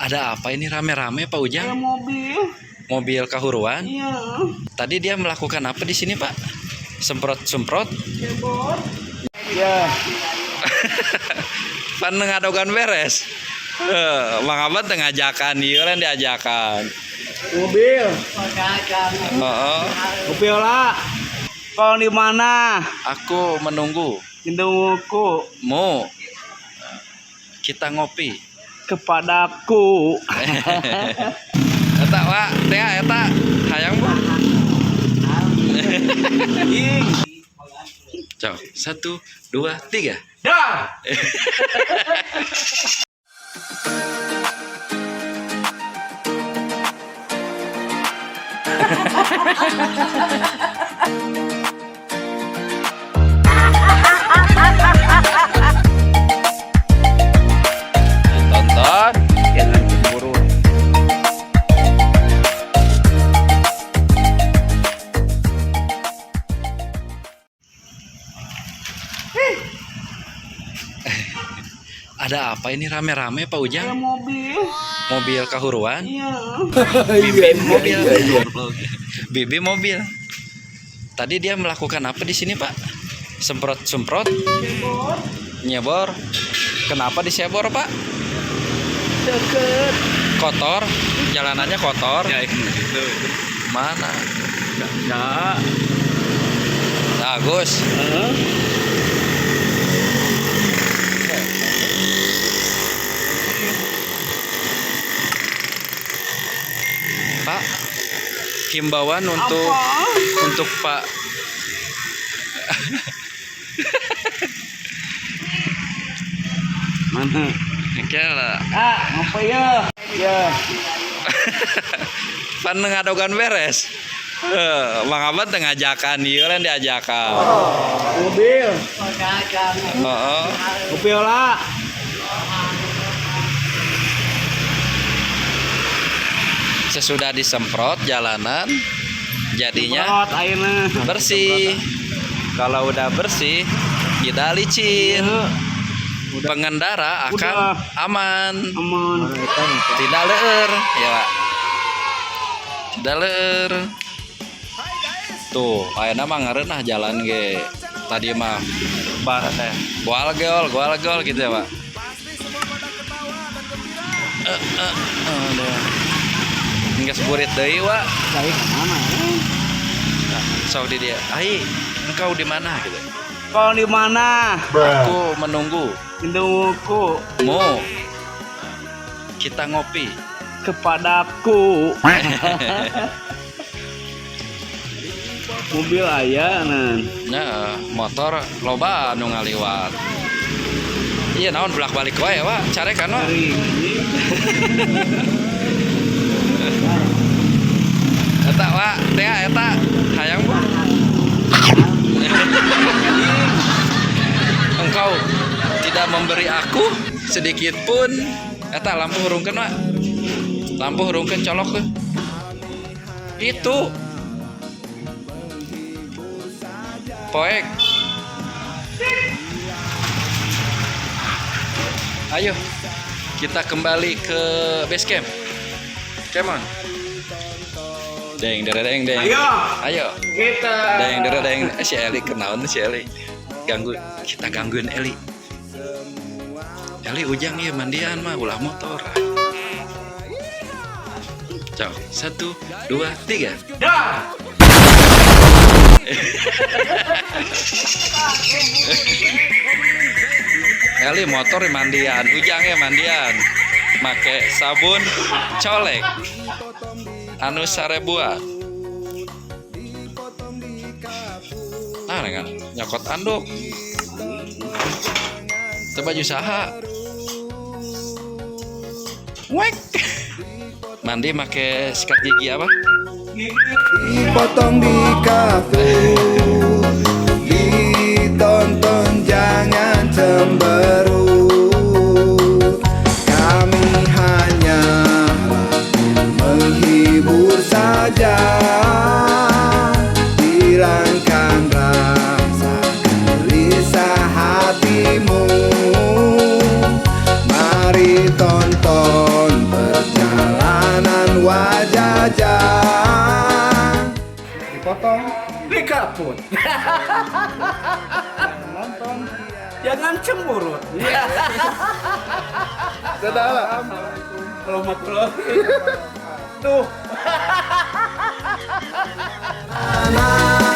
Ada apa ini rame-rame Pak Ujang? Kayak mobil. Mobil kahuruan? Iya. Tadi dia melakukan apa di sini Pak? Semprot-semprot? Cebor. Ya. Pan ngadogan beres. Mang Abad teu ngajakan, ieu lain diajakan. Mobil. Heeh. Mobil lah. Kau di mana? Aku menunggu. Menungguku. Mu. Kita ngopi. Kepadaku. Eta Wak, teh eta hayang Bu. Ing. Cok, 1, 2, 3. Dah. Tonton. Jangan cemburu. Ada apa ini rame-rame Pak Ujang? Kayak mobil. Mobil kahuruan? Iya. Bibi mobil. Bibi mobil. Tadi dia melakukan apa di sini, Pak? Semprot-semprot, Cebor. nyebor. Kenapa disebor, Pak? Deket. Kotor, jalanannya kotor. Ya itu. Mana? Enggak. Bagus. Heeh. Pak, himbauan untuk Apa? untuk Pak Mana? Kira Ah, ngapa ya? Ya. pan ngadogan beres. Mang Abad teu ngajakan, ieu lain diajakan. Mobil. Heeh. Mobil lah. Sesudah disemprot jalanan jadinya Semprot airnya. bersih. Kalau udah bersih, tidak licin. Iya. Pengendara akan Udah. aman, Aman. tidak leur, ya Pak. Tidak leur. Tuh, ayeuna mah ngareunah jalan ge. Tadi mah goal gol, goal gol gitu ya, Pak. Aduh. Geus burit deui, Wak. Saya kemana? Sok di dia. Ai, engkau di mana gitu. Kau di mana? Aku menunggu. Menungguku. Mu. Kita ngopi. Kepadaku. Mobil aya nan. Nah, motor loba anu ngaliwat. Iya naon bolak-balik wae, Wak. Carekan, Wak. Kering. Eta, Wak, teh eta hayang Bu. Engkau tidak memberi aku sedikit pun. Eta lampu hurungkeun, Wak. Lampu hurungkeun colok ke. Itu. Poek. Ayo, kita kembali ke base camp. Come on. Deng, dere, deng, deng. Ayo. Ayo. Kita. Deng, dere, deng. Si Eli kenaon si Eli. Ganggu, kita gangguin Eli. Eli Ujang ya mandian mah ulah motor. Cok, 1, 2, 3. Dah. Eli motor mandian, Ujang ya mandian. Make sabun colek. Anu sarebuan. Nah, dengan nyokot anduk. Itu baju saha. Wek. Mandi make sikat gigi apa? Dipotong di kafe, ditonton jangan cemberut. Kami hanya menghibur saja, hilangkan rasa gelisah hatimu. Kaput. Nonton. Jangan cemberut. Dadah lah. Warahmatullahi. Tuh. Anak.